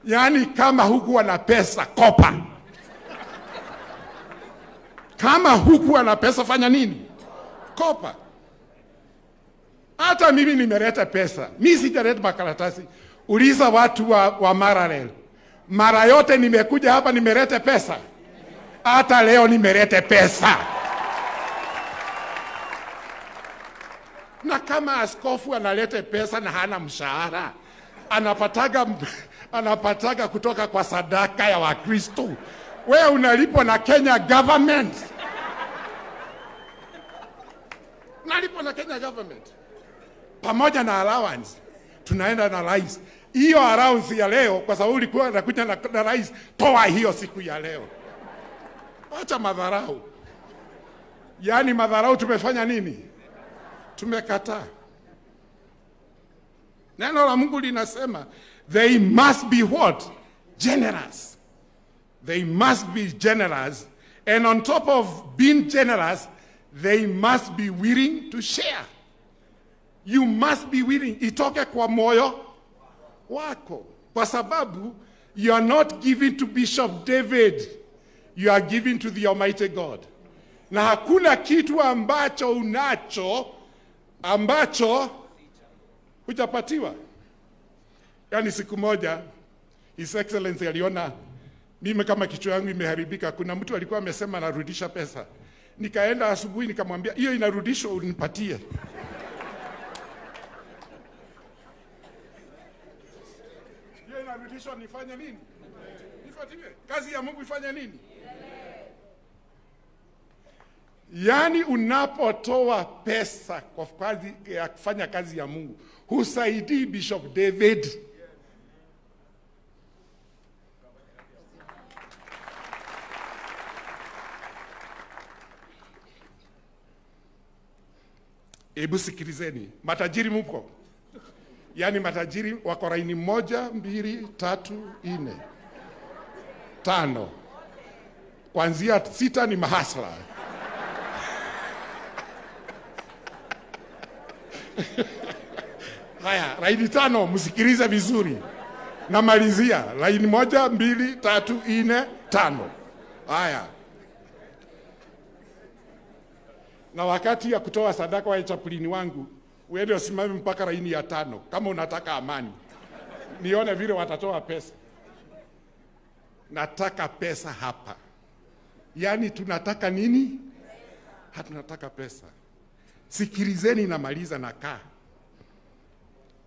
Yaani kama hukuwa na pesa, kopa. Kama hukuwa na pesa, fanya nini? Kopa. Hata mimi nimeleta pesa. Mimi sijaleta makaratasi. Uliza watu wa Maralal. Mara yote nimekuja hapa nimeleta pesa. Hata leo nimeleta pesa. Na kama askofu analeta pesa na hana mshahara, anapataga kutoka kwa sadaka ya Wakristo. Wewe unalipwa na Kenya government. Unalipwa na Kenya government. Pamoja na allowance, tunaenda na rais. Hiyo allowance ya leo, kwa sababu ulikuwa unakuja na rais, toa hiyo siku ya leo. Acha madharau. Yaani madharau tumefanya nini? Tumekataa. Neno la Mungu linasema, they must be what? Generous. They must be generous. And on top of being generous, they must be willing to share. You must be willing. Itoke kwa moyo wako. Kwa sababu, you are not giving to Bishop David. You are giving to the Almighty God. Na hakuna kitu ambacho unacho, ambacho hujapatiwa. Yaani siku moja, His Excellency aliona mimi kama kichwa yangu imeharibika. Kuna mtu alikuwa amesema narudisha pesa. Nikaenda asubuhi nikamwambia, hiyo inarudishwa unipatie. Hiyo inarudishwa nifanye nini? Nifuatilie. Kazi ya Mungu ifanye nini? Yaani unapotoa pesa kwa kazi ya kufanya kazi ya Mungu, husaidii Bishop David. Hebu sikilizeni, matajiri mko? Yaani matajiri wako laini 1, 2, 3, 4, 5. Kuanzia 6 ni mahasla. Haya, laini 5, msikilize vizuri. Namalizia, laini 1, 2, 3, 4, 5. Haya. Na wakati ya kutoa sadaka wa chapulini wangu, uende usimame mpaka laini ya 5 kama unataka amani. Nione vile watatoa pesa. Nataka pesa hapa. Yaani tunataka nini? Hatunataka pesa. Sikilizeni, namaliza na kaa.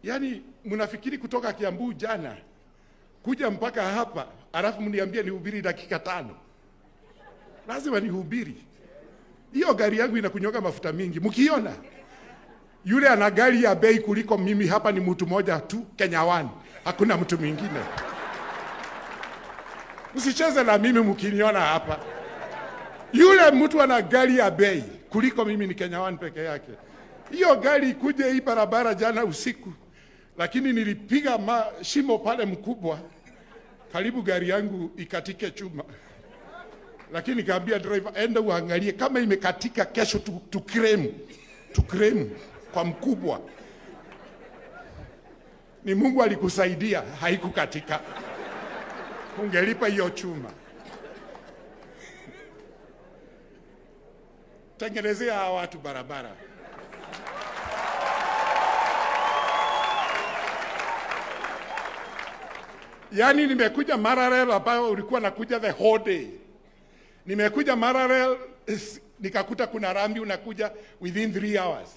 Yaani mnafikiri kutoka Kiambu jana kuja mpaka hapa, alafu mniambie nihubiri dakika 5. Lazima nihubiri. Hiyo gari yangu inakunyoka mafuta mingi. Mkiona yule ana gari ya bei kuliko mimi hapa ni mtu mmoja tu, Kenya One. Hakuna mtu mwingine. Msicheze na mimi mkiniona hapa. Yule mtu ana gari ya bei kuliko mimi ni Kenya One peke yake. Hiyo gari ikuje hii barabara jana usiku, lakini nilipiga shimo pale mkubwa, karibu gari yangu ikatike chuma. Lakini nikaambia driver, enda uangalie kama imekatika, kesho tukremu kwa mkubwa. Ni Mungu alikusaidia, haikukatika. Ungelipa hiyo chuma. Tengenezea hawa watu barabara. Yaani nimekuja Maralal ambayo ulikuwa nakuja the whole day. Nimekuja Maralal nikakuta kuna rambi unakuja within 3 hours.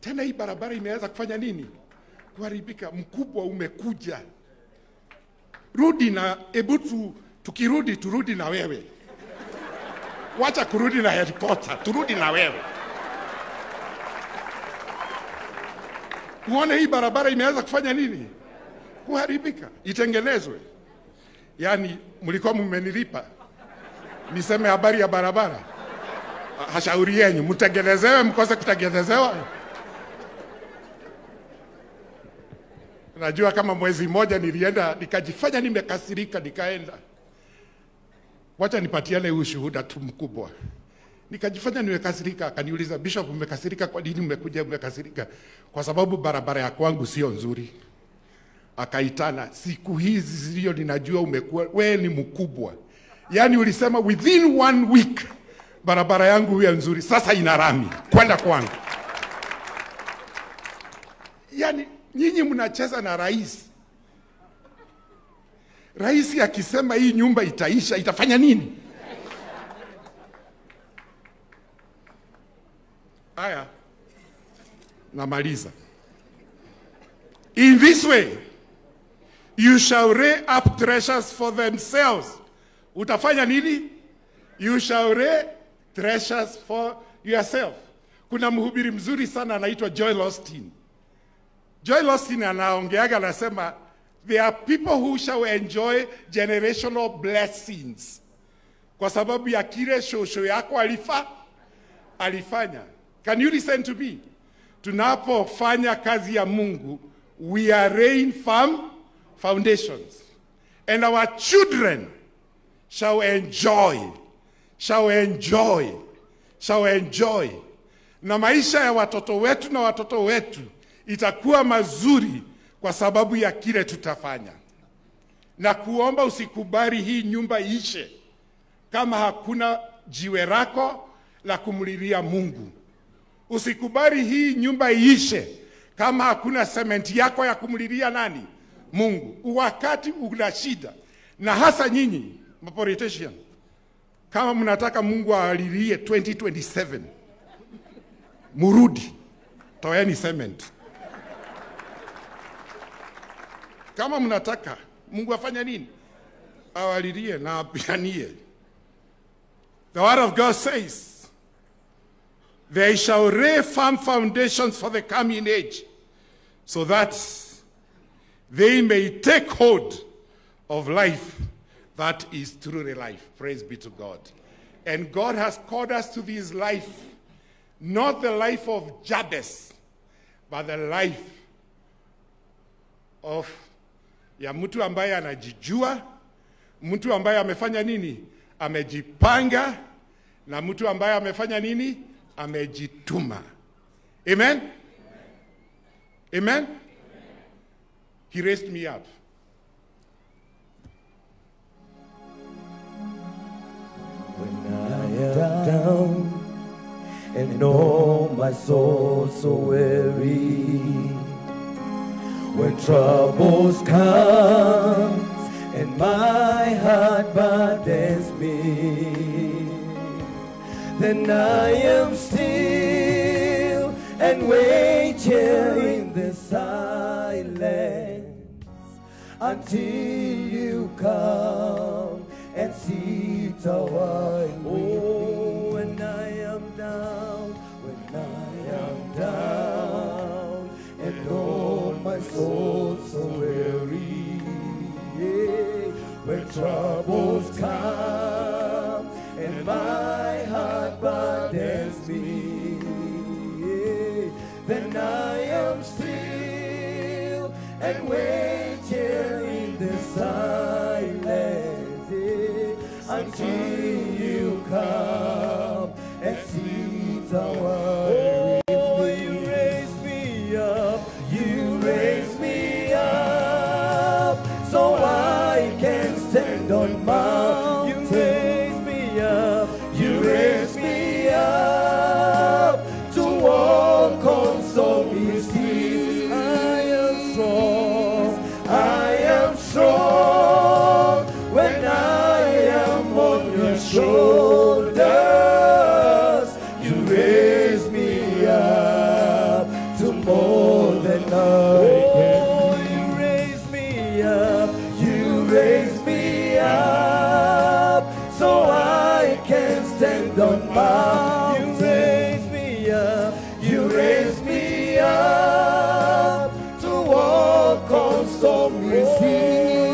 Tena hii barabara imeanza kufanya nini? Kuharibika. Mkubwa umekuja. Rudi na ebu tukirudi turudi na wewe. Wacha kurudi na headquarter, turudi na wewe. Uone hii barabara imeanza kufanya nini? Kuharibika. Itengenezwe. Yaani mlikuwa mmenilipa niseme habari ya barabara. Hashauri yenu mtengenezewe, mkose kutengenezewa. Najua kama mwezi mmoja nilienda nikajifanya nimekasirika, nikaenda. Wacha nipatiane ushuhuda tu mkubwa. Nikajifanya nimekasirika, akaniuliza, Bishop umekasirika kwa nini umekuja umekasirika? Kwa sababu barabara ya kwangu sio nzuri. Akaitana, siku hizi zilio ninajua umekuwa wewe ni mkubwa. Yaani ulisema within 1 week barabara yangu huwa nzuri, sasa ina rami kwenda kwangu. Yaani nyinyi mnacheza na rais. Rais akisema hii nyumba itaisha, itafanya nini? Aya, namaliza. In this way, you shall lay up treasures for themselves. Utafanya nini? You shall lay treasures for yourself. Kuna mhubiri mzuri sana anaitwa Joel Osteen. Joel Osteen anaongeaga, anasema there are people who shall enjoy generational blessings. Kwa sababu ya kile shosho yako alifanya. Can you listen to me? Tunapofanya kazi ya Mungu, we are laying firm foundations. And our children shall enjoy, shall enjoy, shall enjoy. Na maisha ya watoto wetu na watoto wetu itakuwa mazuri kwa sababu ya kile tutafanya. Na kuomba usikubali hii nyumba ishe kama hakuna jiwe lako la kumlilia Mungu. Usikubali hii nyumba iishe kama hakuna sementi yako ya kumlilia nani? Mungu. Wakati una shida, na hasa nyinyi mapolitician, kama mnataka Mungu awalilie 2027, murudi, toeni cement. Kama mnataka Mungu afanye nini? Awalilie na apiganie. The word of God says, they shall lay firm foundations for the coming age, so that they may take hold of life that is truly life. Praise be to God. And God has called us to this life, not the life of Jabez, but the life of ya mtu ambaye anajijua, mtu ambaye amefanya nini? Amejipanga, na mtu ambaye amefanya nini? Amejituma. Amen? Amen? Amen? He raised me up. When I am down and oh my soul so weary, when troubles come and my heart burdens me, then I am still and wait here in the silence until you come and sit a while with me. When I am down, when I am down, and all my soul so weary, yeah. When troubles come and my heart burdens me, yeah. Then I am still and wait here in the silence, yeah, until you come and sit a while. Oh, you raise me up, you raise me up, so I can stand on mountains. You raise me up, you raise me up to walk on stormy seas. I am strong, I am strong when I am on your shoulders. You raise me up to more than I can. Oh, you raise me up, you raise me up, so I can stand on mountains. You raise me up, you raise me up to walk on stormy seas.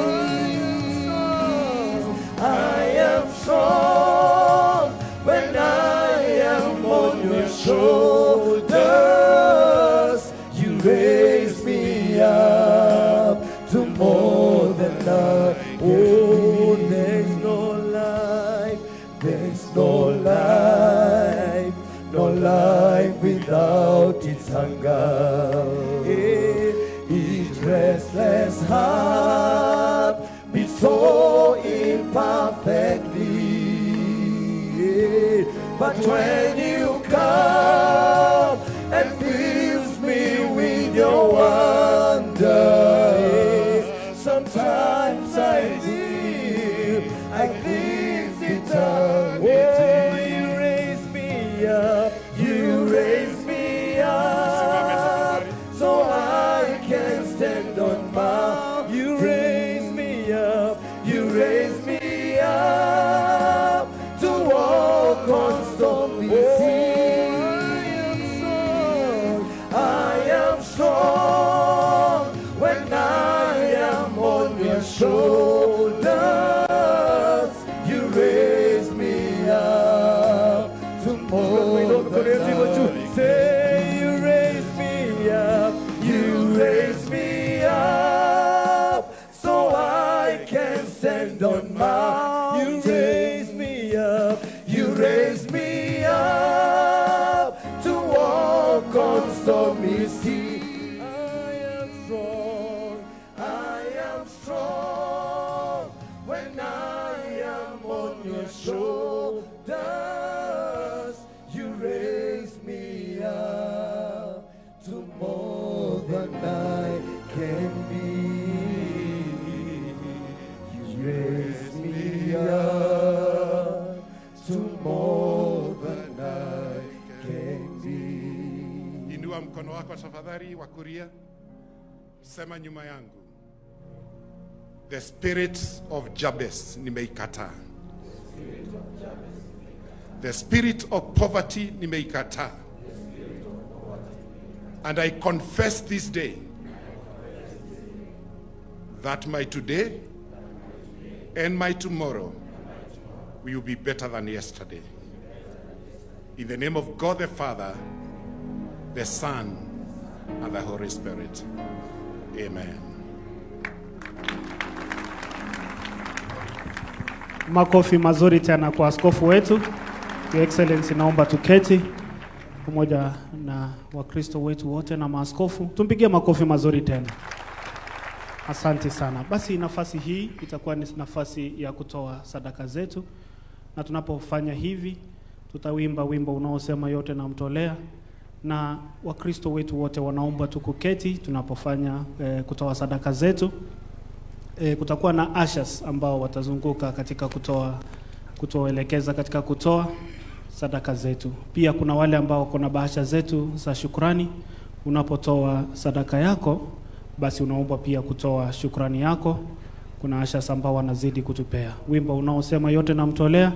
I am strong when I am on your shoulders. You raise me up to more than I. Oh, But when you come and fills me with your wonders, sometimes I feel I glimpse eternity. Oh, you raise me up, you raise me up, so I can stand on my. You raise me up, you raise me up to walk on stormy seas. I am strong when I am on your shoulders. You raise me up to more than I. Say you raise me up, you raise me up, so I can stand on mountains. You raise me up, you raise me up to walk on stormy seas. I am strong when I am on your shoulders. You raise me up to more than I can be. You raise me up to more than I can be. Inua mkono wako tafadhali wa kulia. Sema nyuma yangu. The spirit of Jabez nimeikataa. The spirit of poverty nimeikataa. And I confess this day that my today and my tomorrow will be better than yesterday. In the name of God the Father, the Son, and the Holy Spirit. Amen. Makofi mazuri tena kwa askofu wetu. Your Excellency, naomba tuketi pamoja na Wakristo wetu wote na maaskofu. Tumpigie makofi mazuri tena. Asante sana. Basi nafasi hii itakuwa ni nafasi ya kutoa sadaka zetu, na tunapofanya hivi tutawimba wimbo unaosema yote namtolea, na Wakristo wetu wote wanaomba tukuketi tunapofanya kutoa sadaka zetu. Kutakuwa na ushers ambao watazunguka katika kutoelekeza katika kutoa sadaka zetu. Pia kuna wale ambao kuna bahasha zetu za shukrani. Unapotoa sadaka yako, basi unaomba pia kutoa shukrani yako. Kuna ushers ambao wanazidi kutupea wimbo unaosema yote namtolea.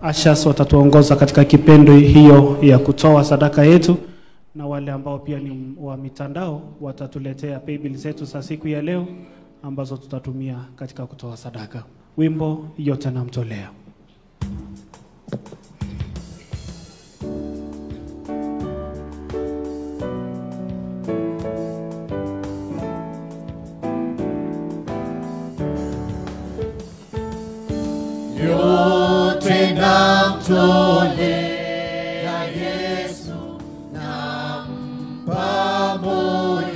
Ushers watatuongoza katika kipendo hiyo ya kutoa sadaka yetu, na wale ambao pia ni wa mitandao watatuletea paybill zetu za siku ya leo ambazo tutatumia katika kutoa sadaka. Wimbo yote namtolea. Yote namtolea Yesu, nampa moyo